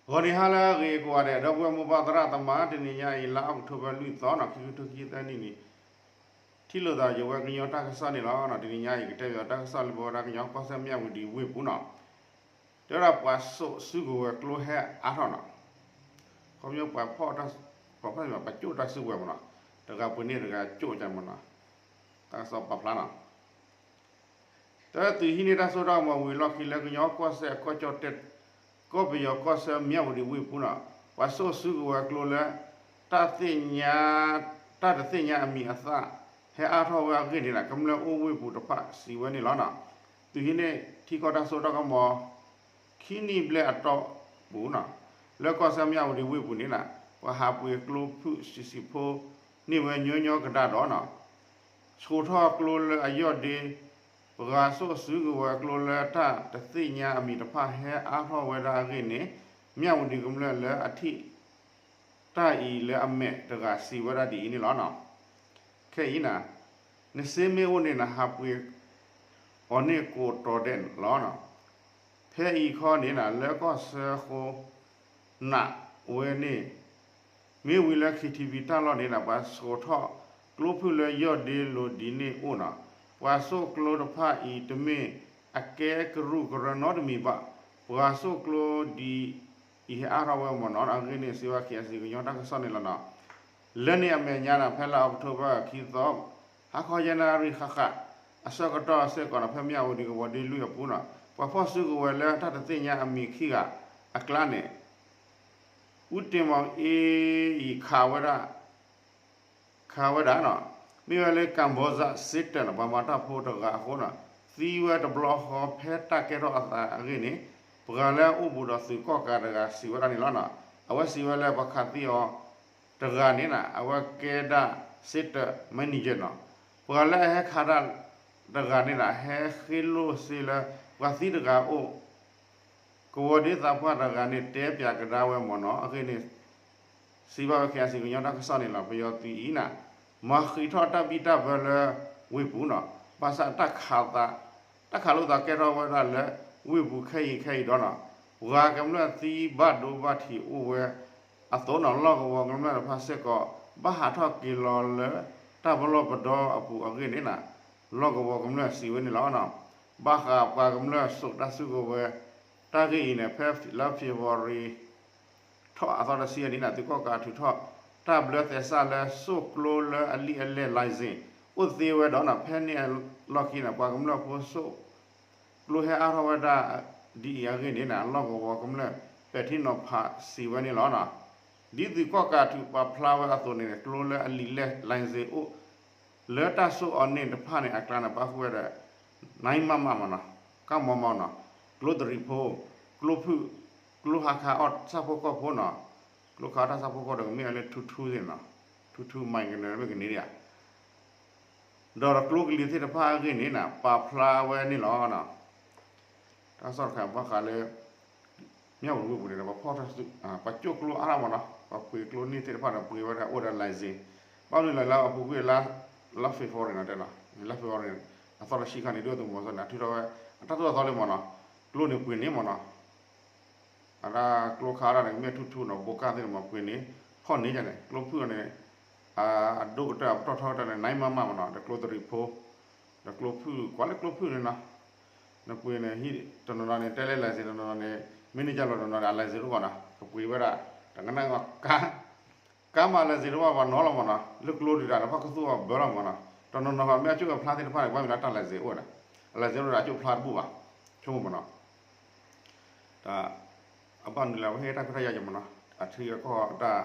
ဂီၤနံၤဟါလၢအဂ့ၤကိးဂၤဒဲး ဒီပုၢ်ဝဲၢ်မိၢ်ပၢ်သရၣ်သမါ တနံၤညါအံၤ လါအီးကထိဘၢၣ်လွံၢ်သီနီၤ ခံကထိခံဆံသၢနံၣ်န့ၣ် ထံၣ်လိာ်သးယဝဲကညီတၢ်ကစီၣ်န့ၣ်လီၤ. တနံၤညါအံၤ ကတဲဘၣ်တၢ်ကစီၣ်လၢပဝဲဒၣ်ကညီကီၢ်စဲၣ် မၠၣ်ဝတံၤဝ့ၢ်ပူၤနီၤ တဲဝဲဒၣ်ပှၤစိာ်စုကဝဲၤကျိဟဲအါထီၣ်နီၤ ခီပညီပှၤဖီၣ်တၢ် ပှၤဖီၣ်တၢ် ပှၤကၠိၣ်တၢ်စုကဝဲၤမးနီၤ တဂၤပှ့ၤန့ၢ်တဂၤကၠိၣ်ကမးနီၤ တၢ်ကစီၣ်ပာ်ဖျါနီၤ တၢ်သုးဟံးန့ၢ်တၢ်စိတၢ်ကမီၤဝံၤလီၢ်ခံလၢကညီကီၢ်စဲၣ်အကီၢ်ကၠီၣ်တဲၣ် ကီၢ်ပယီၤကီၢ်ဆၢမၠၣ်ဝတံၤဝ့ၢ်ပူၤနီၤ ပှၤစိာ်စုကဝဲၤကျိလၢ တၢ်သ့ၣ်ညါ တၢ်တသ့ၣ်ညါအမံၤအသၣ် ဟဲအါထီၣ်ဝဲအဂ့ၢ်န့ၣ် ကမျၢၢ်အိၣ်ဝ့ၢ်ပူၤတဖၣ်စံးဝဲန့ၣ်လီၤနီၤ. သုးဟံးန့ၢ်ထံကီၢ်တၢ်စိတၢ်ကမီၤ ခံနံၣ်ဘျဲၣ်အတီၢ်ပူၤနီၤ လၢကီၢ်ဆၢမၠၣ်ဝတံၤဝ့ၢ်ပူၤန့ၣ် ပှၤဟးပှ့ၤကျိဖုၣ်ဆံးဆံးဖိ န့ၢ်ဝဲညီညီကဒါဒီးနီၤ ဆှိးထီၣ်ကျိလၢအယီၢ်ဒ့ ပှၤစိာ်စုကဝဲၤကျိလၢတၢ်တသ့ၣ်ညါအမံၤတဖၣ်ဟဲအါထီၣ်ဝဲဒၣ်အဂ့ၢ်န့ၣ် မၠၣ်ဝတံၤကမျၢၢ်လၢအထံၣ် တၢ်အံၤလၢအမဲာ်တဂၤစံးဝဲဒၣ်ဒ်အံၤန့ၣ်လီၤ. ခဲအံၤနၤ နစ့မ့ၢ်အိၣ်န့ၣ် နဟးပှ့ၤအီၤန့ၣ်ကိးတီၤဒဲးလီၤ. ဖဲအံၤခီန့ၣ် လၢကီၢ်စၢဃိ နးဝဲန့ၣ် မ့ၢ်ဝံၤလၢ ခ့ထံဘံ တၢ်လီၢ်န့ၣ် ပှၤဆှိးထီၣ်ကျိဖုၣ်လၢယီၢ်ဒ့လိၤဒ်န့ၣ်အိၣ်နီၤ. ပှၤစိာ်ကျိတဖၣ်အံၤတမ့ၢ်အကဲကရူၢ်ကရၢနီတမံၤဘၣ်. ပှၤစိာ်ကျိဒ်အံၤဟဲအါထီၣ်ဝဲမ့ၢ်နီၤ အဂ့ၢ်န့ၣ် စံးဝဲ ခ့အစံး ကညီတၢ်ကစီၣ်န့ၣ်လီၤနီၤ. လၢန့ၣ်အမဲာ်ညါနီၤ ဖဲလါအီးကထိဘၢၣ်ခံသီ ဟါခီယဲၢ်နၣ်ရံၣ်ဃၣ်ဃၣ် အဆၢကတီၢ်စ့ၢ်ကီးနီၤ ဖဲမၠၣ်ဝတံၤကဝီၤဒ့လွံၢ်အပူၤနီၤ ပှၤဖီၣ်စုကဝဲၤလၢတၢ်တသ့ၣ်ညါအမံၤခံဂၤအကျါန့ၣ် အူတ့ၢ်မီၤအ့အံၤခးဝဲဒၣ် ခးဝဲဒၣ်နီၤ မ့ၢ်ဝဲလၢ ကၣ်ဘီစၣ်စ့တၢးနီၤ ပှၤမၤတၢ်ဖိတဂၤအဃိနီၤ သံဝဲတဘျီဃီဖဲတၢ်ကဲထီၣ်အသးအဂ့ၢ်န့ၣ် ပှၤလၢအအိၣ်ဘူးဒီးသုးကီၣ်ကးတဂၤစံးဝဲဒၣ်န့ၣ်လီၤနီၤ. အဝဲစံးဝဲလၢပှၤခးသံအီၤတဂၤန့ၣ်နီၤ အဝဲကဲဒၣ်စ့တၢး manager နီၤ ပှၤလၢအဟဲခးတၢ်တဂၤန့ၣ်နီၤ ဟဲဃ့လိၢ်စ့လၢ ပှၤသံတဂၤအိၣ် ကဝီၤဒ့သးပှၢ်တဂၤန့ၣ် တဲပၠးကဒါဝဲမ့ၢ်နီၤ အဂ့ၢ်န့ၣ် စံးဘၣ်ဝဲ ခ့အစံး ကညီတၢ်ကစီၣ်န့ၣ်လီၤ. ပယီၤသုးအံၤနီၤ မၤဃံးထီၣ်တၢ်ဘံၣ်တၢ်ဘၢလၢဝ့ၢ်ပူၤနီၤ ဘၣ်ဆၣ်တၢ်ခးလိာ်သးကဲထီၣ်ဝဲဒၣ်လၢဝ့ၢ်ပူၤခဲအံၤခဲအံၤဒီးနီၤ ပှၤကမျၢၢ်သံဘၣ်ဒိဘၣ်ထံးအိၣ်ဝဲအသိးနီၤ လီၢ်ကဝီၤကမျၢၢ်တဖၣ်စ့ၢ်ကီး ဘၣ်ဟးထီၣ်က့ၤလီၤလၢတၢ်ပလီၢ်ပဒီအပူၤအဂ့ၢ်န့ၣ်နီၤ လီၢ်ကဝီၤကမျၢၢ်စံးဝဲန့ၣ်လီၤ. ဘၣ်ဃးပှၤကမျၢၢ်စိာ်တၢ်စုကဝဲၤ တၢ်ဂ့ၢ်အံၤန့ၣ် ဖဲလါ February ထီၣ်အသီတဆံအနံၤန့ၣ် သုးကီၣ်ကးထုးထီၣ် တၢ်ဘျၢသဲစးလၢစိာ်ကျိလၢအလံာ်အလဲၢ် license အိၣ်သ့ဝဲဒီးနီၤ ဖဲန့ၣ်အလီၢ်ခံန့ၣ် ပှၤကမျၢၢ်ဖိစိာ်ကျိဟဲအါထီၣ်ဝဲဒၣ်ဒ်အံၤအဂ့ၢ်န့ၣ်နီၤ လီၢ်ကဝီၤကမျၢၢ် ပဲာ်ထံနီၤဖးစံးဝဲန့ၣ်လီၤ. ဒ်သုးကီၣ်ကးထုးပာ်ဖျါဝဲအသိးန့ၣ် ကျိလၢအလံာ်လဲၢ် license အိၣ် လၢတၢ်စိာ်အီၤန့ၣ်တဖၣ်န့ၣ် အကျါန့ၣ် ပာ်ဃုာ်ဝဲဒီး နံမမ မ့ၢ်နီၤ ကမမနီၤ ကျိသရံးဖိ ကျိဖုၣ် ကျိဟးခးအီၣ်ဆၣ်ဖိကီၢ်ဖိနီၤ ကျိခးအီၣ်တၢ်ဆၣ်ဖိကီၢ်ဖိဒီး ကမ့ၢ်ဝဲလၢ ထူထူသ့ၣ်နီၤ ထူထူ မံၤကနၢၤ မ့ၢ်ကန့ၢ်ဒံးဧါ ဒီးကျိကလံၤသ့ၣ်တဖၣ်အဂ့ၢ်န့ၣ်နီၤ ပာ်ဖျါဝဲန့ၣ်လီၤ. တၢ်ကစီၣ်တခါဘၣ်ဃးလၢ မၠၣ်ဝတံၤဝ့ၢ်ပူၤန့ၣ် ပှၤဖီၣ် ပှၤကၠိၣ်ကျိအါထီၣ်မ့ၢ်နီၤ ပှၤပှ့ၤကျိန့ၢ်သ့ၣ်တဖၣ်ဒီးပှ့ၤဝဲဒၣ်အိၣ်ဒီး license ဘၣ်မနုၤလဲၣ်လၢအပူၤကွံာ်လါ လါ February နီၤတဲနီၤ လါ February န့ၣ် အသီတဆံခါန့ၣ် ဒုၣ်ဒါသုးမီၤစိရိၤန့ၣ် ထုးထီၣ်ဝဲ အတၢ်သိၣ်တၢ်သီလံမ့ၢ်နီၤ ကျိန့ၣ်ပှ့ၤန့ၢ်မ့ၢ်နီၤ အတၢ်ကျိခးဒၣ်န့ၣ် မ့ၢ်ထူထူနီၤ ဘိကၢ်သ့ၣ်န့ၣ်မ့ၢ်ပှ့ၤန့ၢ် ဖီၣ်န့ၢ်န့ၣ် ကျိဖုၣ်အီၤန့ၣ် အဒိၣ်ကတၢၢ်အပတီၢ်ထီကတၢၢ်န့ၣ် နံမမ မ့ၢ်နီၤ ဒီးကျိသရံးဖိ ဒီးကျိဖုၣ် ကွၢ်လၢကျိဖုၣ်န့ၣ်နီၤ နပှ့ၤန့ၣ် ဟံၣ်တနီၤနီၤန့ၣ် တဲလၢ license တနီၤနီၤန့ၣ် မ့ၢ်န့ၢ်ကၢ်လီၤတနီၤန့ၣ် အ license တအိၣ်ဘၣ်နီၤ ကပှ့ၤဝဲဒၣ် တကနၣ်ကါ ကါမၤ license တအိၣ်ဘၣ်ပှၤနီၤလီၤမ့ၢ်နီၤ လၢကျိဒုးတၢ်န့ၣ် ပှၤကသူအီၤဘၢလီၤမ့ၢ်နီၤ တနီၤနီၤမ့ၢ်အကၠိၣ်အဖျါသ့ၣ်တဖၣ်န့ၣ် ကွၢ်မ့ၢ်လၢတၢ် license အိၣ်ဝဲဒၣ် အ license တအိၣ်ဒီးအကၠိၣ်ဖျါတဘူၣ်ဘၣ် ဆိကမိၣ်မ့ၢ်နီၤ တၢ် အဘၣ်နုၤလၢအဝဲဟ့ၣ်တၢ်ခွဲးတၢ်ယာ်ယဲၢ်မ့ၢ်နီၤ အထံအကီၢ်တၢ်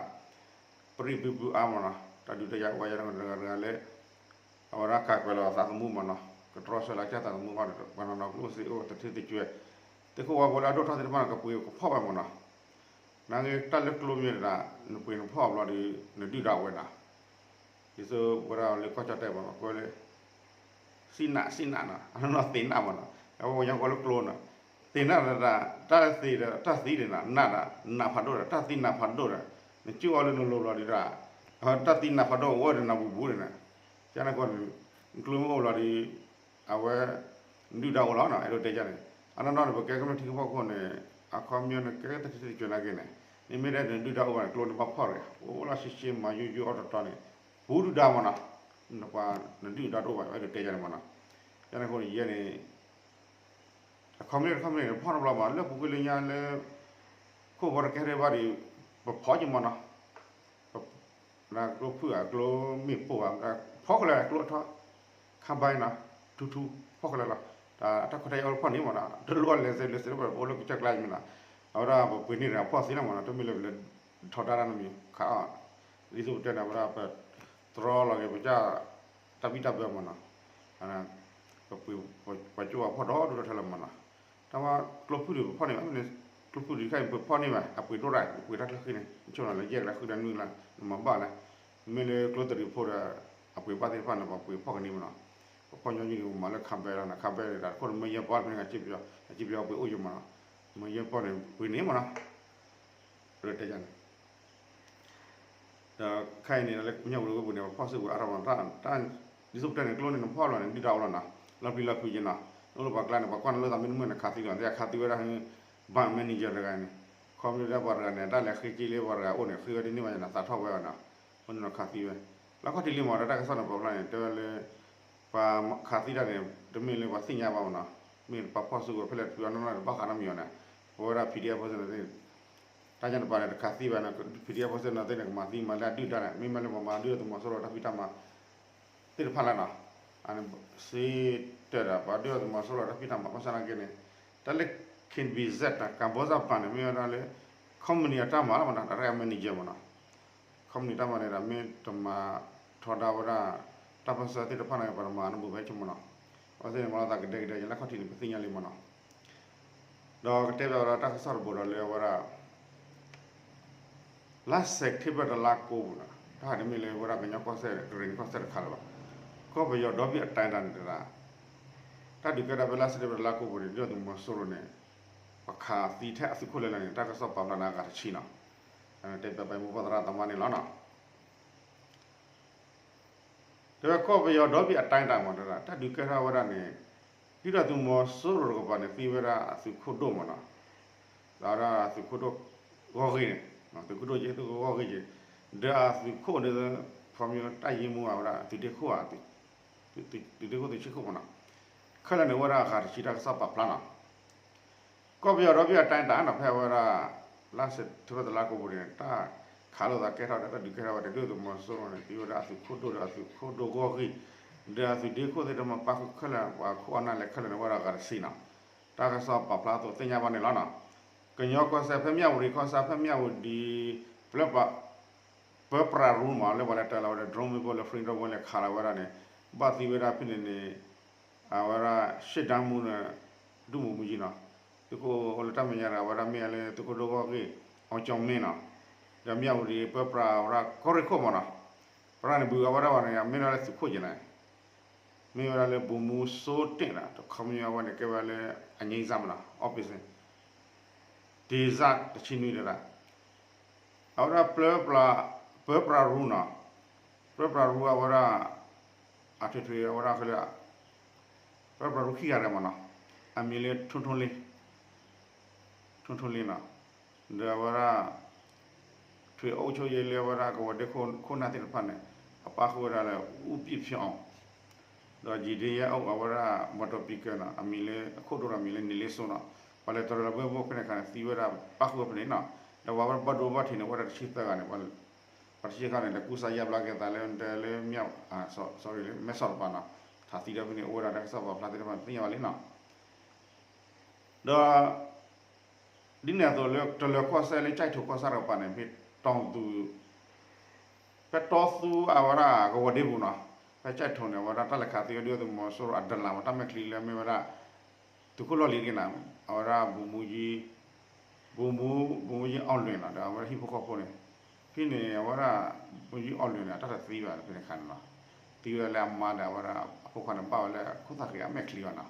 ပရံၣ်ဘုဘုအါမ့ၢ်နီၤ တၢ်ဒုးတၢ်ယၤဝဲယဲၢ်တဂၤတဂၤလၢ အဝဲဒၣ်ကးကွဲးလီၤသးသမူမ့ၢ်နီၤ ကတြီဆၢလၢအကစၢ်သးသမူဃီန့ၣ် ပှၤနီၤနီၤကျိၣ်စ့အိၣ် တထံသကၠွဲၤ သုးခိၣ်ဝါဘိလၢအဒိၣ်ထီၣ်သ့ၣ်တဖၣ်န့ၣ် ကပှ့ၤကဖီၣ်ဝဲမ့ၢ်နီၤ နာ်က့တၢ်လၢကျိမ့ၢ်ဒၣ် နပှ့ၤနဖီၣ်အဘျီဒီး နဒုၣ်ဒါဝဲနီၤ ဒ်သိးဝဲဒၣ်လၢကီၢ်ကၠီၣ်တဲၣ်မ့ၢ်နီၤ ကွဲလၢ စံနးစံနးနီၤ အနီၢ်နီၢ်သ့နးမ့ၢ်နီၤ အဝဲပှၤကညီကိးလၢကျိနီၤ သ့နးဒီး တၢ်သ့ဒီး တၢ်သံဒီးနး နးဒၣ် နးဖးဒိၣ်ဒီး တၢ်သံနးဖးဒိၣ်ဒီး နကၠိၣ်အီၤလၢနလိၤဘျီဒီး တၢ်သံနးဖးဒိၣ်အိၣ်ဒီးနးဘူးဘူးဒီးနီၤ ကန့ၣ်ကီး ကျိမ့ၢ်အိၣ်ဘျီဒီး အဝဲ ဒုၣ်ဒါအိၣ်လီၤနီၤ အဲၣ်ဒိးတဲကန့ၣ် အနီၢ်နီၢ်န့ၣ် ပကဲကမျၢၢ်ထံဖိကီၢ်ဖိန့ၣ် အခီပညီန့ၣ် ကဲတထံၣ်တကၠိၤနာ်က့န့ၣ် နမ့ၢ်တဲနဒုၣ်ဒါအိၣ်ဘၣ်န့ၣ် ကျိန့ၣ်ဘၣ်ဖီၣ်တဂ့ၤ အိၣ်လီၤဆ့ဆ့မၤယိယိအီၣ်တီတီန့ၣ် ပူၤဒုၣ်ဒါမ့ၢ်နီၤ, ပှၤနဒုၣ်ဒါတအိၣ်ဘၣ် အဲၣ်ဒိးတဲယၤန့ၣ်မ့ၢ်နီၤ, ယန့ၣ်အဃိန့ၣ် ယဲန့ၣ် အခီပညီတခီပညီန့ၣ် ဖီၣ်တဘျီမး လၢပူၤကွံာ်လၢညါလၢ ခိၣ်ဘီတကဲထီၣ်ဘၣ်ဒီး ပဖီၣ်က့ၤမ့ၢ်နီၤ ကျိဖုၣ်ဧါ ကျိမ့ၣ်ပိၢ်ဧါ ဖီၣ်ကလဲၤကျိထီၣ် ခါဘၣ်နီၤ ထူထူ ဖီၣ်ကလဲၤလီၤ, တၢ်တၢ်ခွဲးတၢ်ယာ်အိၣ်ဖီၣ်န့ၣ်မ့ၢ်နီၤ တလိၣ်လဲၤစဲးလဲၤစဲး ပအိၣ်လၢကစၢၢ်ကျါမ့ၢ်နီၤ, အဝဲဒၣ်ပပှ့ၤန့ၢ်တဂၤဖီၣ်သ့လီၤမ့ၢ်နီၤ တမ့ၢ်လၢပလဲၤထီဒါတၢ်နီတမံၤခါအီၤ, ဒ်သိးပတဲန့ၣ် အဝဲဒၣ်ပတြီလီၤက့ၤပကစၢ် တၢ်ဘံၣ်တၢ်ဘၢမ့ၢ်နီၤ, ပပှ့ၤပှၤကၠိအဖီၣ်ဒီဒိၣ်ဒီထၢလီၤမ့ၢ်နီၤ, တၢ်မၤကျိဖုၣ်ဒုးပဖီၣ်န့ၢ်ဘၣ်, ကျိဖုၣ်ဒုးတခါအံၤပဖီၣ်န့ၢ်ဘၣ် အပှ့ၤဒိၣ်တၢ် ပပှ့ၤတၢ်ချၢဃံန့ၣ် ဆိၣ်နၤလၢယဲၢ်ကလးဃုကလးနွံကလး နမၤဘၣ်လဲၣ်, မ့ၢ်လၢကျိတရံးဖိဒီး အပှ့ၤဘၣ်သ့ၣ်တဖၣ်န့ၣ် ပှၤပှ့ၤဖီၣ်ကန့ၢ်မ့ၢ်နီၤ, ပဖီၣ်ညီနုၢ်န့ၣ် ပမၤလၢခါဘဲလီၤနီၤ ခါဘဲဒီး တခိၣ်တမၢယဲၢ်ပီၢ်တမ့ၢ်ဂၤစ့ပယီၤ အစ့ပယီၤပှ့ၤအိၣ်ယိာ်မ့ၢ်နီၤ, မၢယဲၢ်ပီၢ်န့ၣ် ပှ့ၤန့ၢ်မ့ၢ်နီၤ, တဲန့ၣ် ဒီးခဲအံၤန့ၣ် လၢကညီဝံၤဝဲပူၤန့ၣ် ပဖီၣ်စုကဝဲၤအါထီၣ်မး တၢ် ဒ်သိးပတဲန့ၣ် ကျိန့ၣ်နဖီၣ်လီၤန့ၣ် ဒုၣ်ဒါအိၣ်လီၤနီၤ, လီၤပျံၤလီၤဖုးက့ၤနီၤ, နအိၣ်လၢပှၤကျါန့ၣ် ပှၤကွၢ်နလိာ်သးမ့ၢ်တမုာ်န့ၣ် ခးသံလီၤ နခးသံဝဲဒၣ် bank manager တဂၤန့ၣ်, ခီပညီဒၣ်ပှၤတဂၤန့ၣ် တၢ်လဲၤဃ့က့ၤလၢပှၤတဂၤအိၣ်န့ၣ် ဃ့ဝဲဒ်န့ၣ်ဘၣ်ယနီၤ သးထီၣ်ဝဲအီၤနီၤ, အဃိန့ၣ်နီၤခးသံဝဲ, လၢခီၣ်ထံးလံမး ဒီးတၢ်ကစီၣ်န့ၣ်ပာ်ဖျါန့ၣ် တဲဝဲလၢ ပှၤခးသံတၢ်န့ၣ် တမ့ၢ်လၢပှၤသ့ၣ်ညါဘၣ်မ့ၢ်နီၤ, မ့ၢ်ပှၤဖီၣ်စုကဝဲၤဖဲလဲၣ်တဖုအနီၢ်နီၢ်တဘၣ်ဃးနီတမံၤအီၤန့ၣ်, ပဝဲဒၣ် PDF ဖိစ့ၣ်နီၤသ့ၣ် တၢ်ညါတပၤန့ၣ် တခးသံဘၣ်န့ၣ် PDF ဖိစ့ၣ်နီၤသ့ၣ်န့ၣ် ကမၤသံမၤလၢအဒုၣ်ဒါန့ၣ် မ့မ့ၢ်လၢပှၤမၤဒုၣ်ဒါသုးမီၤစိရိၤတၢ်ဖံးတၢ်မၤ သ့ၣ်တဖၣ်လၢနီၤ, အန့ၣ်စ့တၢးဒီး ပှၤဒုၣ်ဒါသုးမီၤစိရိၤတၢ်ဖံးတၢ်မၤ ဘၣ်ဆၣ်နာ်က့န့ၣ် တၢ်လၢ KBZ တၢ်ကၤဘီစၣ်ပၤန့ၣ် မ့ၢ်ဝဲဒၣ်လၢ company အတၢ်မၤလီၤမ့ၢ်နီၤ direct manager မ့ၢ်နီၤ, company တၢ်မၤန့ၣ်ဒီး မ့ၢ်တမၤထီဒါဝဲဒၣ် တၢ်ပၢၢ်ဆၢသ့ၣ်တဖၣ်န့ၣ် ပှၤတမၤနဘူးဖဲဆိမ့ၢ်နီၤ, အဝဲသ့ၣ်န့ၣ် မၤလီၤသးကဒဲကဒဲ လၢခီၣ်ထံးန့ၣ် ပသ့ၣ်ညါလံမ့ၢ်နီၤ, ဒီးကတဲဘၣ်ဝဲဒၣ်တၢ်ကစီၣ်တဘိဒီးလၢအဝဲဒၣ် လါစဲးပထ့ဘၢၣ်တလါကိးပူၤနီၤ တၢ်ဟးတမ့ၢ်လၢဝဲဒၣ်ကညီကီၢ်စဲၣ် ကရ့ၣ်နံၤကီၢ်စဲၣ်တခါလၢၤဘၣ်, ကီၢ်ပယီၤဒီဘ့ၣ်အတၢ်တၢ်န့ၣ်တဒၣ်, တၢ်ဒုးကဲထီၣ်ဖဲလါစဲးပထ့ဘၢၣ်တလါကိးပူၤန့ၣ် ဒုၣ်ဒါသုးမီၤစိရိၤန့ၣ် ပှၤခးသံထဲအသုးခိၣ်လဲၤလၢာ်န့ၣ် တၢ်ကစီၣ်ပာ်ဖျါန့ၣ်အဂၤတဆံနီၤ, တဲပၠးပၢ်မူပီၢ်သရၣ်သမါန့ၣ်လီၤနီၤ တဲဝဲကီၢ်ပယီၤဒီဘ့ၣ်အတၢ်တၢ်မ့ၢ်နီၤ တၢ်ဒုးကဲထီၣ်ဝဲဒၣ်န့ၣ် ဒုၣ်ဒါသုးမီၤစိရိၤတကပၤန့ၣ် သံဝဲဒၣ်အသုးခိၣ်ဒိၣ်မ့ၢ်နီၤ, ဒီးဝဲဒၣ်သုးခိၣ်ဒိၣ်ဂီၢ်ဂ့ၢ်န့ၣ် သုးခိၣ်ဒိၣ်က့ သုးခိၣ်ဂီၢ်ဂ့ၢ်က့ ဒီးအသုးခိၣ်န့ၣ် ခီပညီတၢ်ယ့မူဝဲဒၣ် သုးဒ့ခိၣ်ဧါ သုးဒ့ခိၣ်သုးဆံခိၣ်မ့ၢ်နီၤ, ခဲလၢာ်န့ၣ် အိၣ်ဝဲဒၣ်အဂၤတဆံတၢ်ကစီၣ်ပာ်ဖျါနီၤ ကီၢ်ပယီၤဒီဘ့ၣ်အတၢ်တၢ်နီၤ ဖဲအဝဲဒၣ် လါစဲးပထ့ဘၢၣ်တလါကိးပူၤန့ၣ် တၢ်ခးလိာ်သးကဲထီၣ်ဒီး တၢ်ဒုးကဲထီၣ်ဝဲဒၣ် ဒုၣ်ဒါသုးမီၤစိရိၤန့ၣ် သံဝဲဒၣ်အသုးခိၣ်ဒိၣ်ဒီးအသုးခိၣ်ဒိၣ်ဂီၢ်ဂ့ၢ် ဒီးအသုးဒ့ခိၣ်သ့ၣ်တဖၣ်ပၣ်ဃုာ်ခဲလၢာ် ပှၤခိၣ်အနၢ်လဲၤခဲလၢာ်န့ၣ် အိၣ်ဝဲဒၣ်အဂၤတဆံနီၤ, တၢ်ကစီၣ်ပာ်ဖျါအသိးသ့ၣ်ညါဘၣ်န့ၣ်လီၤနီၤ, ကညီကီၢ်စဲၣ်ဖဲမၠၣ်ဝတံၤ ကီၢ်ဆၣ်ဖဲမၠၣ်ဝတံၤ ပၢပြးရူမး လၢပှၤလဲၤတၢ်လီၤဝဲဒၣ် drone မ့ၣ်ပိၢ်လၢ Freedom ဝဲလဲၤခးလီၤဝဲဒၣ်န့ၣ် ဘၣ်သံဝဲဒၣ်ဖဲန့ၣ်န့ၣ် အဝဲဒၣ် ရှ့ၣ်ဒၢမူန့ၣ် ဒုၣ်မူမူယံၤနီၤ, သုးခိၣ်အိၣ်လၢတၢ်မဲာ်ညါဒီး အဝဲဒၣ်မ့ၢ်လၢသုးခိၣ်ဒိၣ်ဂီၢ်ဂ့ၢ် အီကၠီမ့ၢ်နီၤ, ဒီးမၠၣ်ဝတံၤ ပၢပြးဝဲဒၣ်ကီၢ်ရ့ၣ်ခိၣ်မ့ၢ်နီၤ, ပရၣ်န့ၣ် ဘုးအဝဲဒၣ်ဝဲန့ၣ် မ့ၢ်ဒၣ်လၢသုးခိၣ်က့ၤန့ၣ် မ့ၢ်ဝဲဒၣ်လၢ ဗိုလ်မှူးစိုးတင့် ဒီး တခီပညီအဝဲန့ၣ် ကဲဝဲလၢ အငြိမ်းစား မ့ၢ်နီၤ officer ဒေသတဆံနွံတဒၣ် အဝဲဒၣ် ပၢပြးရူနီၤ, ပၢပြးရူအဝဲဒၣ် အထွေထွေ အဝဲဒၣ်ဃဲလၢ ပၢပြးရူခံဂၤတဂၤမ့ၢ်နီၤ, အမံၤလၢ ထွန်းထွန်းလင်း, ထွန်းထွန်းလင်းနီၤ, ဒီးအဝဲဒၣ် ထွေအုပ်ချုပ်ရေး လၢအဝဲဒၣ်ကဝီၤဒ့ခိၣ်နၢ်သ့ၣ်တဖၣ်န့ၣ် အပၣ်ဃုာ်ဝဲဒၣ်လၢ ဦးပြည့်ဖြိုးအောင် ဒီး ဒုတိယအုပ် အဝဲဒၣ် မော်တော်ဘုတ်ကနီၤ, အမံၤလၢအခိၣ်ဒိၣ်ဒီးအမံၤလၢ နေလင်းစိုးနီၤ, ပှၤလဲၤတၢ်လီၤဘၣ်ဖဲန့ၣ်အခါန့ၣ် သံဝဲဒၣ်ပၣ်ဃုာ်ဝဲဖဲန့ၣ်နီၤ, ဒီးပှၤဝဲဒၣ်ဘၣ်ဒိဘၣ်ထံးန့ၣ် အိၣ်ဝဲဒၣ်တဆံသၢဂၤန့ၣ်, ပှၤတဆံဃၣ်န့ၣ် လဲၤကူစါယါဘျါက့ၤသးလၢ တဲလၢ မဲၢ်ဆီးတပၤနီၤ, ထးသံဒီးဖဲန့ၣ် အိၣ်ဝဲဒၣ်တၢ်ကစီၣ်ပာ်ဖျါသ့ၣ်တဖၣ်န့ၣ် သ့ၣ်ညါဘၣ်လံနီၤ, ဒီး ဒ်န့ၣ်အသိးလၢ တလၢၤကီၢ်စဲၣ်လၢ ကၠဲးထိးကီၢ်ဆၣ်တကပၤန့ၣ် မ့ၢ်တီၤသူၣ် ဖဲတီသူအဝဲဒၣ်ကဝီၤဒ့ပူၤနီၤ, ဖဲကၠဲးထိးန့ၣ် အဝဲဒၣ်တၢ်လဲၤခးသံဝဲဒၣ်သုးမီၤစိရိၤအဒလးမး တၢ်မဲာ်ချံလၢမ့ၢ်ဝဲဒၣ် သုးခိၣ်လီၢ်လံၤတက့ၢ်နီၤ, အဝဲဒၣ် ဗိုလ်မှူးကြီး ဗိုလ်မှူး ဗိုလ်မှူးကြီးအောင်လွင်နီၤ, ဒီးအဝဲဒၣ်ဟံၣ်ဖိဃီဖိန့ၣ်, ဖဲန့ၣ် အဝဲဒၣ် ဗိုလ်မှူးကြီးအောင်လွင်န့ၣ် အတၢ်တသံဘၣ်ဖဲန့ၣ်အခါန့ၣ်နီၤ, သံဝဲဒၣ်လၢအမါဒီးအဝဲဒၣ်အဖိခွါန့ၣ် ဘၣ်ဝဲလၢခိၣ်သၣ်ဃံးအမဲာ်ချံဘၣ်နီၤ,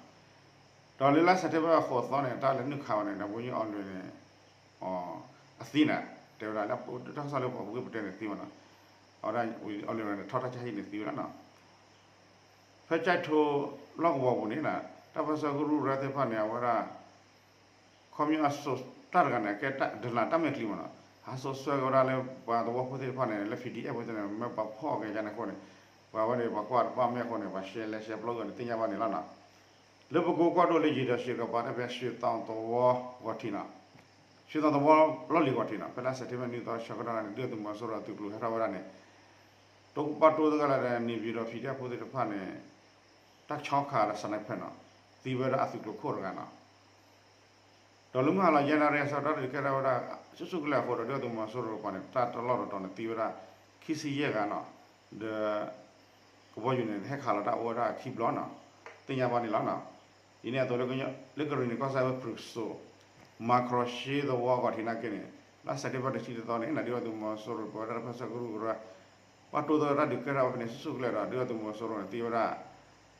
ဒီးလၢလါစဲးပထ့ဘၢၣ်ဃိးသီန့ၣ် တၢ်လဲၤနုာ်ခးဝဲန့ၣ် ဒီး ဗိုလ်မှူးကြီးအောင်လွင်န့ၣ် အသံန့ၣ် တဲဝဲဒၣ်လၢတၢ်ကစီၣ်လၢပှၤပူၤကွံာ်ပတဲန့ၣ်သံဘၣ်နီၤ, အဝဲဒၣ် အောင်လွင်န့ၣ် ထီၣ်တၢ်ဆါဟံၣ်န့ၣ်သံဝဲဒၣ်နီၤ, ဖဲကၠဲးထိးလီၢ်ကဝီၤပူၤန့ၣ် တၢ်ပၢၢ်ဆၢကရူၢ်ကရၢသ့ၣ်တဖၣ်န့ၣ် အဝဲဒၣ် ခီပညီအစိး တၢ်တဂၤန့ၣ် ကဲဒလၣ်တၢ်မဲာ်ချံမ့ၢ်နီၤ, ဟးစိာ်ဆှၢက့ၤဝဲဒၣ်လၢပှၤသဝီဖိသ့ၣ်တဖၣ်န့ၣ် လၢ PDF ဖိသ့ၣ်န့ၣ် မ့ၢ်ပှၤဖီၣ်က့ၤယါန့ၣ်အဃိန့ၣ်, ပှၤဝဲန့ၣ် ပှၤကွၢ်တဘၣ်မ့ၢ်အဃိန့ၣ် ပှၤရှဲလဲရှဲပျီဂ့ၤန့ၣ် သ့ၣ်ညါဘၣ်န့ၣ်လီၤနီၤ. လၢပကိးကွၢ်ဒိၣ်လၢယံၤဒီးစံးကပၤတၢ်ဖဲ ရွှေတောင်သဝီဂီၤထံးနီၤ, ရွှေတောင်သဝီလီၢ်လံၤဂီၤထံးနီၤ, ဖဲလါစဲးပထ့ဘၢၣ်နွံသီဆၢကတီၢ်န့ၣ် ဒုၣ်ဒါသုးမီၤစိရိၤအသုးကျိၤဟဲထီၣ်ဝဲဒၣ်န့ၣ် တိာ်ပာ်တိၢ်သဂၢၢ်လၢ နေပြည်တော် PDF ဖိသ့ၣ်တဖၣ်န့ၣ် တၢ်ဆီခးဒီး sniper နီၤ, သံဝဲဒၣ်အသုးကျိၤခိၣ်တဂၤနီၤ. ဒီးလၢမုၢ်ဟါလီၤယဲၢ်နၣ်ရံၣ်အဆၢကတီၢ် တၢ်ဒုးကဲထီၣ်ဝဲဒၣ်ဆူၣ်ဆူၣ်ကလဲာ်အဃိဒီး ဒုၣ်ဒါသုးမီၤစိရိၤတကပၤန့ၣ် တၢ်တလီၢ်တတီၤန့ၣ် သံဝဲဒၣ်ခံဆံယဲၢ်ဂၤနီၤ, ဒီး ကဘီယူၤန့ၣ် ဟဲခးလီၤတၢ်အိၣ်ဝဲဒၣ်ခံဘျီနီၤ, သ့ၣ်ညါဘၣ်န့ၣ်လီၤနီၤ. ဒ်န့ၣ်အသိးလၢ လၢကရ့ၣ်နံၤကီၢ်စဲၣ်ဝဲ ဖရူးစိၤ မၤခရီရှ့သဝီဂီၤထံးနာ်က့န့ၣ် လါစဲးပထ့ဘၢၣ်တဆံတသီန့ၣ် ဒုၣ်ဒါသုးမီၤစိရိၤ ပဝဲဒၣ်တၢ်ပၢၢ်ဆၢကရူၢ်ကရၢ ပာ်တိၢ်သဂၢၢ်တၢ်ဒုးကဲထီၣ်ဝဲဖဲန့ၣ် ဆူၣ်ဆူၣ်ကလဲာ်ဒီး ဒုၣ်ဒါသုးမီၤစိရိၤန့ၣ် သံဝဲဒၣ်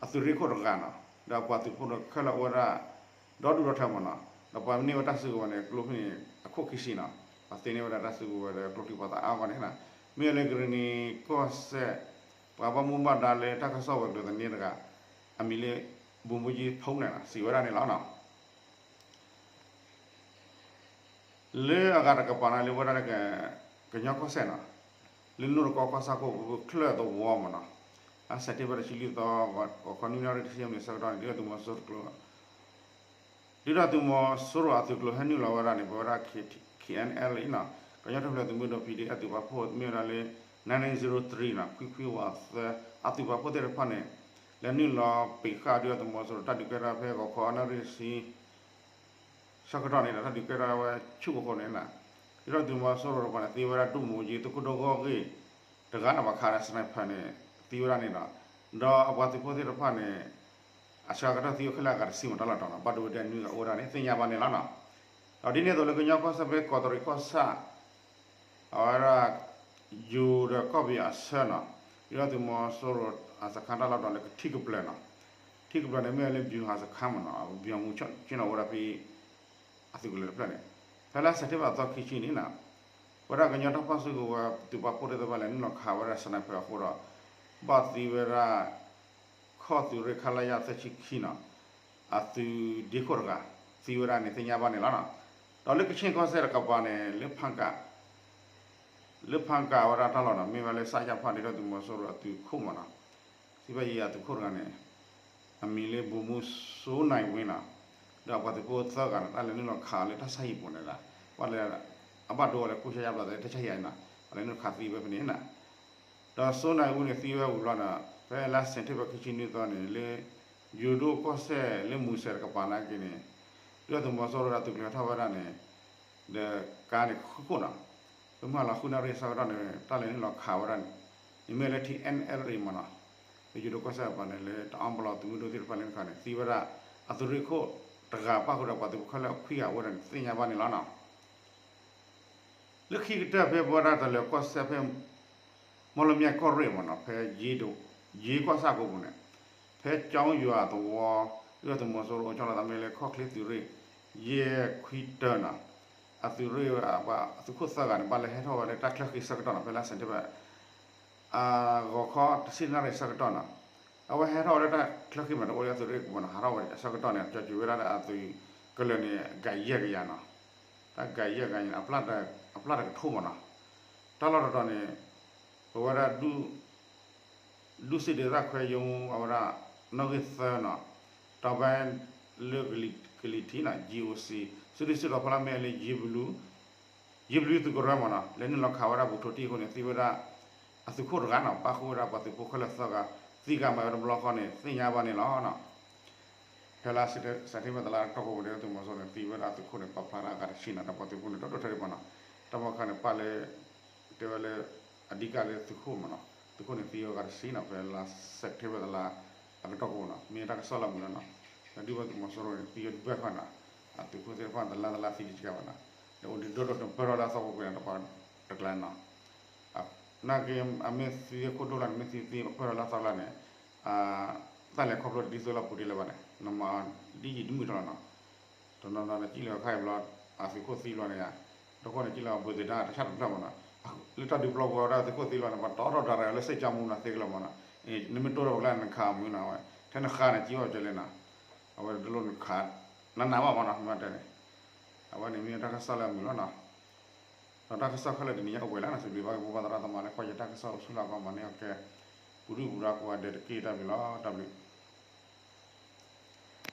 အသုးရ့ၣ်ခိၣ်တဂၤနီၤ, ဒီးပှၤသုးဖိန့ၣ်ခဲလၢာ်အိၣ်ဝဲဒၣ် ဒီဒူၣ်ဒီထၢမ့ၢ်နီၤ, ဒီးပှၤန့ၢ်ဝဲတၢ်စုကဝဲၤန့ၣ် ကျိချံန့ၣ် အခိၣ်ခံဆံနီၤ, ပှၤသ့န့ၢ်ဝဲဒၣ်တၢ်စုကဝဲၤဒီးကျိချံပှၤသးအါဂီၢ်န့ၣ်နီၤ, မ့ၢ်လၢကရ့ၣ်နံၤကီၢ်စဲၣ် ပှၤဘၣ်မူဘၣ်ဒါလၢတၢ်ကစီၣ်ဝဲၤကျိၤသန့တဂၤ အမံၤလၢ ဗိုလ်မှူးကြီးဖုန်းန့ၣ်နီၤ စံးဝဲဒၣ်န့ၣ်လီၤနီၤ. လၢအဂၤတကပၤန့ၣ် လၢဝဲဒၣ်လၢ ကညီကီၢ်စဲၣ်နီၤ, လၢနိၣ်တကီကီၢ်ဆၣ်ခိၣ် ပူၤချၢၣ်သဝီမ့ၢ်နီၤ, လါစဲးပထ့ဘၢၣ်တဆံလွံၢ်သီ ဂီၤခီနွံနၣ်ရံၣ်တဆံယဲၢ်မံးနံးဆၢကတီၢ်န့ၣ် ဒုၣ်ဒါသုးမီၤစိရိၤ ဒုၣ်ဒါသုးမီၤစိရိၤအသုးကျိၤဟဲနုာ်လီၤဝဲဒၣ်န့ၣ် ပဝဲဒၣ် ခ့ၣ်အဲၣ်အဲၣ်လ်အံၤနီၤ, ကညီတၢ်ထူၣ်ဖျဲးသုးမုၢ်ဒိၣ် ပီၣ်ဒီဖျဲး အသုးပာ်ဖှိၣ်မ့ၢ်ဝဲဒၣ်လၢ nineteen zero three နီၤ, ခွံခွံဝးသၢ အသုးပာ်ဖှိၣ်သ့ၣ်တဖၣ်န့ၣ် လဲၤနုာ်လီၤပံးဃာ်ဒုၣ်ဒါသုးမီၤစိရိၤတၢ်ဒုးကဲထီၣ်ဖဲဂီၤခီနၣ်ရံၣ်တဆံ ဆၢကတီၢ်န့ၣ်ဒီး တၢ်ဒုးကဲထီၣ်ဝဲဆူၣ်ကခိၣ်န့ၣ်နီၤ, ဒုၣ်ဒါသုးမီၤစိရိၤတကပၤန့ၣ် သံဝဲဒၣ်ဒုဗိုလ်မှူးကြီး သုးခိၣ်ဒိၣ်ဂီၢ်ဂ့ၢ်တဂၤန့ၣ် ပှၤခးဒီး sniper န့ၣ် သံဝဲဒၣ်န့ၣ်နီၤ, ဒီးအပှၤသုးဖိသ့ၣ်တဖၣ်န့ၣ် အဆၢကတီၢ်သံဝဲခဲလၢာ်အဂၤတဆံမ့ၢ်တၢ်လီၢ်တတီၤနီၤ, ဘၣ်ဒိဝဲဒၣ်နွံဂၤအိၣ်ဝဲဒၣ်န့ၣ် သ့ၣ်ညါဘၣ်န့ၣ်လီၤနီၤ. ဒီးဒ်န့ၣ်အသိးလၢကညီကီၢ်စဲၣ်ဖဲကီးတရံးကီၢ်ဆၣ် အဝဲဒၣ် ယိၤဒီးကီၢ်ပယီၤအဆၢနီၤ, ဒုၣ်ဒါသုးမီၤစိရိၤအစခါတၢ်လီၢ်တတီၤလၢကထံကပျၢၤနီၤ, ထံကပျၢၤန့ၣ်မ့ၢ်ဝဲလၢ ဗျူဟာစခန်း မ့ၢ်နီၤ, ဗျူဟာမှူး ဆ့ၣ်နီၤအိၣ်ဝဲဒၣ်ဖဲ အသုးကလၢၤတဖျၢၣ်န့ၣ်, ဖဲလါစဲးပထ့ဘၢၣ်သီခံဆံန့ၣ်နီၤ, ဝဲဒၣ်ကညီတၢ်ပၢၢ်ဆၢကဝဲၤ သုးပာ်ဖှိၣ်သ့ၣ်တဖၣ်လဲၤနုာ်လီၤခးဝဲဒၣ် sniper အဃိဒီး ဘၣ်သံဝဲဒၣ် ခီၣ်သုးရ့ၣ် ခလရ သၢဆံခံနီၤ, အသုးဒ့ခိၣ်တဂၤ သံဝဲဒၣ်န့ၣ် သ့ၣ်ညါဘၣ်န့ၣ်လီၤနီၤ. ဒီးလၢကခ့ၣ်ကီၢ်စဲၣ်တကပၤန့ၣ် လၢဖၣ်ကၣ် လၢဖၣ်ကၣ်ဝဲဒၣ်တၢ်လီၢ်နီၤ, မ့ၢ်ဝဲလၢ စကဖ ဒုၣ်ဒါသုးမီၤစိရိၤအသုးခိၣ်မ့ၢ်နီၤ, စံးဘၣ်ယဲအသုးခိၣ်တဂၤန့ၣ် အမံၤလၢ ဗိုလ်မှူးစိုးနိုင်ဝင်းနီၤ, ဒီးအပှၤသုးဖိသၢဂၤန့ၣ် တၢ်လဲၤနုာ်လီၤခးလၢတၢ်ဆါဟံၣ်ပူၤန့ၣ်ဒီး ဘၣ်လၢ အဘၣ်ဒိဝဲလၢခိၣ်ဆါယါဘျီသးလၢတၢ်ဆါဟံၣ်အံၤနီၤ, ပှၤလဲၤနုာ်ခးသံဝဲဖဲန့ၣ်နီၤ. ဒီးစိုးနိုင်ဦးန့ၣ် သံဝဲဝံၤလီၤနီၤ, ဖဲလါစဲးပထ့ဘၢၣ်ခံဆံနွံသီန့ၣ် လၢ ယိၤဒိၣ်ကီၢ်စဲၣ်လၢမူစဲးတကပၤနာ်က့န့ၣ် ဒုၣ်ဒါသုးမီၤစိရိၤဒီးသုးကျိၤဟဲထီၣ်ဝဲဒၣ်န့ၣ် ဒီးကါန့ၣ်ဃုခိၣ်နီၤ, လၢမုၢ်ဟါလီၤဃုနၣ်ရံၣ်ဆၢကတီၢ်န့ၣ် တၢ်လဲၤနုာ်လီၤခးဝဲဒၣ်န့ၣ် န့ၣ်မ့ၢ်လၢ ထံၣ်အဲၣ်အဲၣ်လ်အ့ မ့ၢ်နီၤ, လၢယိၤဒိၣ်ကီၢ်စဲၣ်တကပၤန့ၣ် လၢတအါဘျီသုးမုၢ်ဒိၣ်သ့ၣ်တဖၣ်လဲၤနုာ်ခးန့ၣ် သံဝဲဒၣ် အသုးရ့ၣ်ခိၣ်တဂၤပၣ်ဃုာ်ဒီးပှၤသုးဖိခဲလၢာ်ခွံဂၤဝဲဒၣ်န့ၣ် သ့ၣ်ညါဘၣ်န့ၣ်လီၤနီၤ. လၢခံကတၢၢ်ဖဲပဝဲဒၣ်တၢ်လၢကီၢ်စဲၣ်ဖဲ မီၣ်လမၠဲၣ်ကီၢ်ရ့ၣ်မ့ၢ်နီၤ, ဖဲ ယ့ကီၢ်ဆၣ်ကိးပူၤန့ၣ် ဖဲကၠီယွၤသဝီ ဒုၣ်ဒါသုးမီၤစိရိၤအိၣ်ကၠီလီၤသးမ့ၢ်လၢခီၣ်ချ့သုးရ့ၣ် ယဲၢ်ခွံတၢနီၤ, အသုးရ့ၣ် အသုးခိၣ်သၢဂၤန့ၣ် ဘၣ်လဲၤဟဲထီၣ်ဝဲလၢတၢ်ချၢဃံဆၢကတီၢ်နီၤ, ဖဲလါစဲးပထ့ဘၢၣ် အဂီၤခီတဆံနၣ်ရံၣ်ဆၢကတီၢ်နီၤ, အဝဲဟဲထီၣ်ဝဲလၢတၢ်ချၢဃံမ့ၢ်တအိၣ်လၢအသုးရ့ၣ်ကိးပူၤနီၤ, ဟးထီၣ်ဝဲအဆၢကတီၢ်န့ၣ် ကၠီၤစူၤဝဲဒၣ်ဒီးအသုးကလၢာ်န့ၣ် ကယဲၢ်ကယၤနီၤ, တၢ်ကယဲၢ်ကယၤန့ၣ် အပျၢ်တကထိမ့ၢ်နီၤ, တၢ်လီၢ်တတီၤန့ၣ် ပဝဲဒၣ် ဒုးစ့ဒုးသၣ်ခွဲးရုံး အဝဲဒၣ် နီၣ်ဂံၢ်သၢနီၤ, တောင်ပိုင်း လၢကလံၤထံးနီၤ GOC စုဒုၣ်စုတီၤဖီလာ်မ့ၢ်လၢ ယံၤဘလူးသုးကရၢမ့ၢ်နီၤ, လဲၤနုာ်လီၤခးဝဲဒၣ်ဘူးထိးတံၢ်အဃိန့ၣ် သံဝဲဒၣ် အသုးခိၣ်တဂၤနီၤ, ပၣ်ဃုာ်ဝဲဒၣ်ပှၤသုးဖိခဲလၢာ်သၢဂၤ သံဂၤမၤဝဲတဘျီဃီန့ၣ် သ့ၣ်ညါဘၣ်န့ၣ်လီၤနီၤ. ဖဲလါစဲးပထ့ဘၢၣ်တလါတတီၢ်ကိးပူၤန့ၣ် ဒုၣ်ဒါသုးမီၤစိရိၤန့ၣ် သံဝဲဒၣ်သုးခိၣ်န့ၣ် ပာ်ဖျါဒၣ်အဂၤတဆံနီၤ, ဒီးပှၤသုးဖိန့ၣ် ဒီဒူၣ်ထဲဒံးမ့ၢ်နီၤ, တၢ်မီၢ်ခါန့ၣ် ပၣ်လၢ တဲဝဲလၢ အဓိကလၢသုးခိၣ်မ့ၢ်နီၤ, သုးခိၣ်န့ၣ်သံဝဲအဂၤတဆံနီၤ, ဖဲလါစဲးပထ့ဘၢၣ်တလါအကတီၢ်ကိးပူၤနီၤ, မ့ၢ်တၢ်ကစီၣ်လၢမုာ်လီၤနီၤ, ဒီးဒုၣ်ဒါသုးမီၤစိရိၤန့ၣ် သံဝဲတဘျီဃီနီၤ, အသုးခိၣ်သ့ၣ်တဖၣ်တလါတလါသံတကဲဘၣ်နီၤ, ဒီးအိၣ်ဒံးဒီဒူၣ်ဒီးပၢၢ်ထီၣ်လၢအသီပူၤကွံာ်န့ၣ် တပှၤတကျါနီၤ နာ်က့ အမ့ၢ်သံခိၣ်ဒိၣ်လၢန့ၣ် မ့ၢ်သံသံပၢၢ်ထီၣ်လၢအသီလၢန့ၣ် တၢ်လဲၤခီဖျိတဒ်သိးလၢပူၤတ့ၢ်လၢၤဘၣ်န့ၣ် နမၤဒ်ယံာ်ဒ်မုၢ်ထီၣ်လီၤနီၤ, တနီၤနီၤန့ၣ် ကံၣ်လီၤခါအံၤဘျီ အသုးခိၣ်သံဘျီန့ၣ်ဧါ, တခီန့ၣ် ကံၣ်လီၤဘုးသ့ၣ်တၢ်တဆၣ်တဖျၢၣ်မ့ၢ်နီၤ, လၢတၢ်ဒုးပျီပူၤဝဲဒၣ်သုးခိၣ်သံဘျီန့ၣ် ပှၤတီထီၣ်တၢ်ရဲၣ်လၢစ့ၣ်ကၠီမူနီၤသ့ကလၢာ်မ့ၢ်နီၤ, နမ့ၢ်တိၢ်ဒီးပကျါန့ၣ် နခးမုာ်နီၤဝဲ, ထဲနဃါန့ၣ် ကံၣ်ဝဲကလဲၣ်နီၤ, အဝဲတလိၣ်နခး နနးဘၣ်မ့ၢ်နီၤ မ့ၢ်တဲန့ၣ် အဝဲန့ၣ်မ့ၢ်တၢ်ကစီၣ်လၢအမုာ်လီၤနီၤ. ဒီးတၢ်ကစီၣ်ခဲလၢာ်တနံၤညါအိၣ်ပှဲၤလံနီၤ, စံးဘျုးဘၣ်က့ၤပှၤသရၣ်သမါလၢကွၢ်ယတၢ်ကစီၣ်အိၣ်ဆူၣ်လၢအဂီၢ်မၤန့ၢ်အီၤကဲ ပူၤဒုၣ်ပူၤဒါကိးဂၤဒဲးတက့ၢ်. တၢ်ဘျုးလီၤ, တၢ်ဘျုး.